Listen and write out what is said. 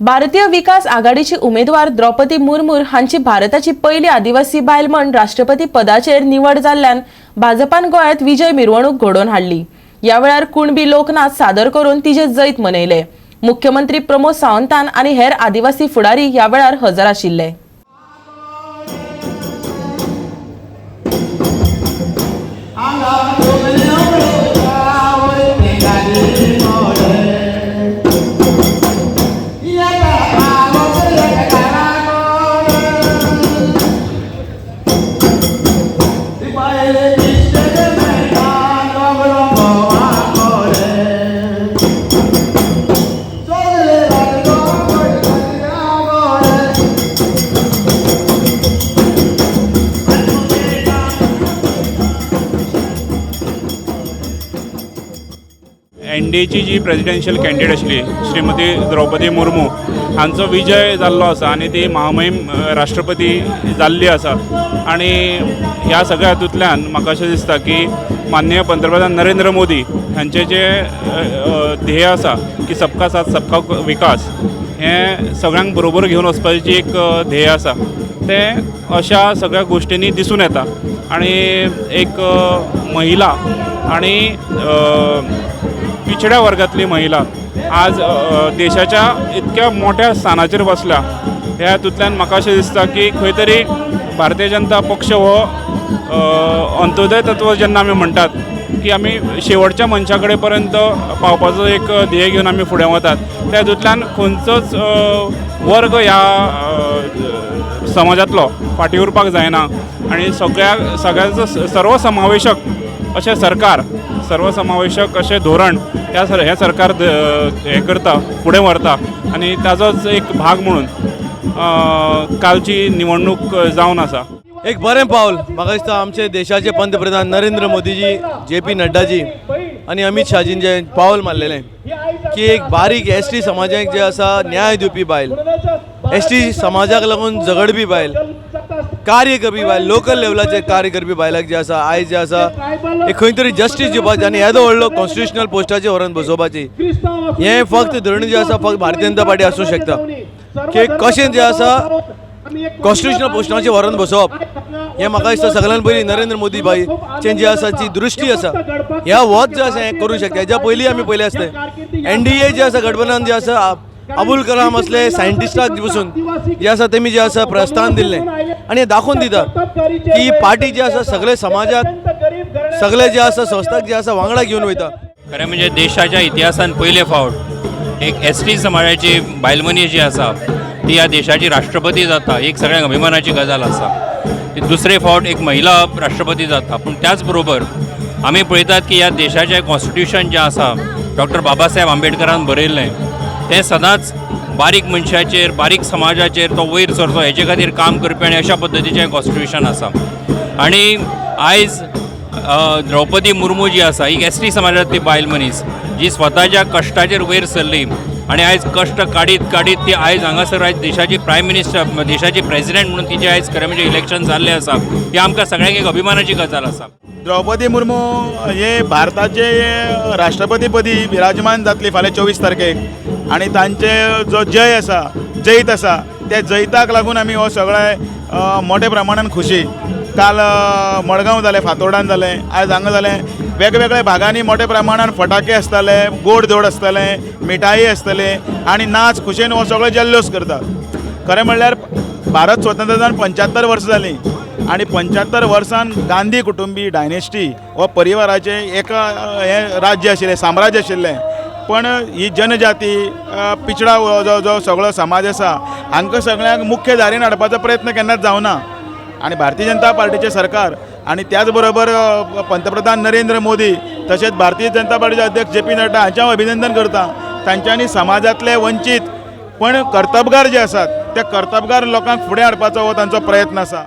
भारतीय विकास आघाडीची उमेदवार द्रौपदी मुर्मू हांची भारताची पयली आदिवासी बायल म्हण राष्ट्रपती पदाचेर निवड जाल्ल्यान भाजपान गोंयांत विजय मिरवणूक घडोवन हाडली. ह्या वेळार कुणबी लोकनाच सादर करून तिचे जैत मनयले. मुख्यमंत्री प्रमोद सावंतान आनी हेर आदिवासी फुडारी ह्या वेळार हजर आशिल्ले. एनडीएची जी प्रेजिडेन्शियल कॅन्डिडेट आशिल्ली श्रीमती द्रौपदी मुर्मू हांचो विजय जाल्लो आसा आनी ती महामहीम राष्ट्रपती जाल्ली आसा. आनी ह्या सगळ्या हातूंतल्यान म्हाका अशें दिसता की माननीय पंतप्रधान नरेंद्र मोदी हांचें जें ध्येय आसा की सबका साथ सबका विकास हें सगळ्यांक बरोबर घेवन वचपाची एक ध्येय आसा, तें अशा सगळ्या गोश्टींनी दिसून येता. आनी एक महिला आनी पिछड्या वर्गातली महिला आज देशाच्या इतक्या मोठ्या स्थानाचेर बसल्या, ह्या हातूंतल्यान म्हाका अशें दिसता की खंय तरी भारतीय जनता पक्ष हो अंत्योदय तत्व जेन्ना आमी म्हणटात की आमी शेवटच्या मनशा कडेन पर्यंत पावपाचो एक ध्येय घेवन आमी फुडें वतात, त्या हातूंतल्यान खंयचोच वर्ग ह्या समाजांतलो फाटीं उरपाक जायना आनी सगळ्यांचो सर्वसमावेशक अशें सरकार, सर्वसमावेशक अशें धोरण ह्या हें सरकार हें करता, फुडें व्हरता. आनी ताजोच एक भाग म्हणून कालची निवडणूक जावन आसा. एक बरें पावल म्हाका दिसता आमचे देशाचे पंतप्रधान नरेंद्र मोदीजी, जे पी नड्डाजी आनी अमीत शाहजीन जें पावल मारलेलें की एक बारीक एस टी समाजाक जे आसा न्याय दिवपी बायल, एस टी समाजाक लागून झगडपी बायल, कार्य करपी बायल, लोकल लेवलाचेर कार्य करपी बायलाक जे आसा आयज जे आसा एक खंय तरी जस्टीस दिवपाचें आनी येदो व्हडलो कॉन्स्टिट्युशनल पोस्टाचेर व्हरून बसोवपाची, हें फक्त धोरण जें आसा फक्त भारतीय जनता पार्टी आसूं शकता की कशें जें आसा कॉन्स्टिट्युशनल पोस्टाचेर व्हरून बसोवप. हें म्हाका दिसता सगळ्यान पयलीं नरेंद्र मोदी भाईचें जें आसा जी दृश्टी आसा ह्या होच जें आसा हें करूं शकता. हेज्या पयलीं आमी पयलें आसलें एनडीए जें आसा गठबंधन जें आसा अबुल कलाम असले सायंटिस्टाक बसून जे आसा तेमी जें आसा प्रस्थान दिल्लें आनी हें दाखोवन दिता की ही पार्टी जी आसा सगळे समाजाक सगळे जे आसा संस्थाक जे आसा वांगडा घेवन वयता. खरें म्हणजे देशाच्या इतिहासान पयले फावट एक एस टी समाजाची बायलमनीस जी आसा ती ह्या देशाची राष्ट्रपती जाता, एक सगळ्यांक अभिमानाची गजाल आसा. दुसरे फावट एक महिला राष्ट्रपती जाता. पूण त्याच बरोबर आमी पळयतात की ह्या देशाचें कॉन्स्टिट्युशन जें आसा डॉक्टर बाबासाहेब आंबेडकरान बरयल्लें तें सदांच बारीक मनशाचेर, बारीक समाजाचेर तो वयर सरचो हेजे खातीर काम करपी आनी अशा पद्दतीचें कॉन्स्टिट्युशन आसा. आनी आयज द्रौपदी मुर्मू जी आसा ही एस टी समाजांतली बायल मनीस जी स्वताच्या कश्टाचेर वयर सरली आनी आयज कश्ट काडीत काडीत ती आयज हांगासर आयज देशाची प्रायम मिनिस्टर, देशाची प्रेजिडेंट म्हणून तिचें आयज खरें म्हणजे इलेक्शन जाल्लें आसा. ही आमकां सगळ्यांक एक अभिमानाची गजाल आसा. द्रौपदी मुर्मू हे भारताचे राष्ट्रपतीपदी विराजमान जातली फाल्यां 24 तारखेक आनी तांचे जो जय आसा, जैत आसा, त्या जैताक लागून आमी हो सगळे मोठ्या प्रमाणान खुशी. काल मडगांव जालें, फातोर्डान जालें, आयज हांगा जालें. वेगवेगळ्या भागांनी मोठ्या प्रमाणान फटाके आसताले, गोड धोड आसताले, मिठाई आसतले आनी नाच खुशेन हो सगळो जल्लोश करतात. खरें म्हणल्यार भारत स्वतंत्र जावन 75 वर्सां जालीं आनी 75 वर्सान गांधी कुटुंबी डायनेस्टी हो परिवाराचें एका हें राज्य आशिल्लें, साम्राज्य आशिल्लें. पण ही जनजाती पिछडा जो जो सगळो समाज आसा हांकां सगळ्यांक मुख्य धारेन हाडपाचो प्रयत्न केन्नाच जावना. आनी भारतीय जनता पार्टीचें सरकार आनी त्याच बरोबर पंतप्रधान नरेंद्र मोदी तशेंच भारतीय जनता पार्टीचे अध्यक्ष जे पी नड्डा हांचें हांव अभिनंदन करता. तांच्यांनी समाजांतले वंचीत पण कर्तबगार जे आसात त्या कर्तबगार लोकांक फुडें हाडपाचो हो तांचो प्रयत्न आसा.